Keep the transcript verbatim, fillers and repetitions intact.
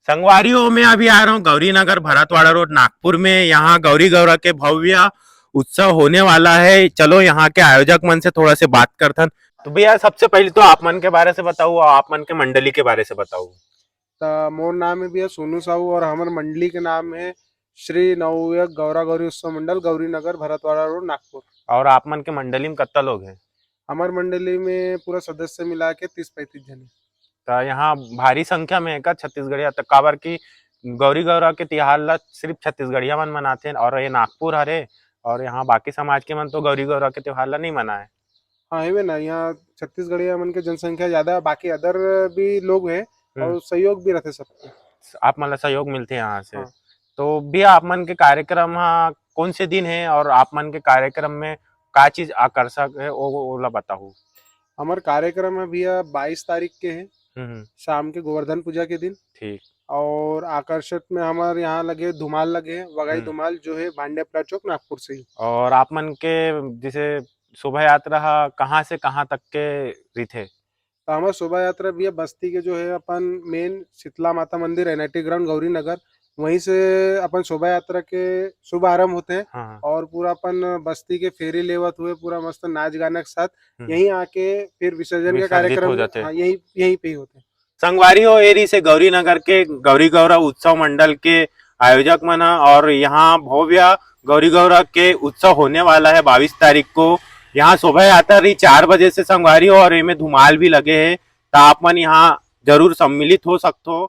संगवारी हो, मैं अभी आ रहा हूँ गौरी नगर, भरतवाड़ा रोड, नागपुर में। यहाँ गौरी गौरा के भव्य उत्सव होने वाला है। चलो, यहाँ के आयोजक मन से थोड़ा से बात करथन। तो भैया, सबसे पहले तो आप मन के बारे से बताओ और आप मन के मंडली के बारे से बताओ। त मोर नाम है भैया सोनू साहू और हमर मंडली के नाम है श्री नवयुवक गौरा गौरी उत्सव मंडल, गौरी नगर, भरतवाड़ा रोड, नागपुर। और आप मन के मंडली में कत्ता लोग हैं? हमर मंडली में पूरा सदस्य मिला के तीस पैंतीस जने। तो यहाँ भारी संख्या में है का छत्तीसगढ़िया? तो काबर कि गौरी गौरा के तिहार ला सिर्फ छत्तीसगढ़िया मन मनाथे और ये नागपुर हरे, और यहाँ बाकी समाज के मन तो गौरी गौरा के तिहार ला नहीं मनाए। हाँ, हेवे ना, यहाँ छत्तीसगढ़िया मन के जनसंख्या ज्यादा है, बाकी अदर भी लोग हैं हम्म। और सहयोग भी रहते सबके। आप मन ला सहयोग मिलथे यहाँ से। हाँ। तो भैया, आप मन के कार्यक्रम हा कौन से दिन है और आप मन के कार्यक्रम में का चीज आकर्षक है, वो, वो ला बताओ। हमर कार्यक्रम है भैया बाईस तारीख के है, हम्म, हम्म, शाम के गोवर्धन पूजा के दिन। ठीक। और आकर्षक में हमारे यहाँ लगे धुमाल लगे, वगाई हम्म। धुमाल जो है भांडे प्लाट चौक नागपुर से ही। और आप मन के जैसे शोभा यात्रा हा कहाँ से कहाँ तक के रिथे? तो हमारा शोभा यात्रा भैया बस्ती के जो है अपन मेन शीतला माता मंदिर, एनआईटी ग्राउंड, गौरी नगर, वहीं से अपन शोभा यात्रा के शुभारंभ होते हैं। हाँ, हाँ। और पूरा अपन बस्ती के फेरी लेवत हुए पूरा मस्त नाच गाना के साथ हम्म। यहीं आके फिर विसर्जन के विसर्जित कार्यक्रम हो जाते हैं। हाँ, यहीं यहीं पे ही होते हैं। संगवारी हो, एरी से गौरी नगर के गौरी गौरा उत्सव मंडल के आयोजक मन ह, और यहाँ भव्य गौरी गौरा के उत्सव होने वाला है बाईस तारीख को। यहाँ शोभा यात्रा रही चार बजे से संगवारी हो, और एमे धुमाल भी लगे है, तो आप मन यहाँ जरूर सम्मिलित हो सकथो।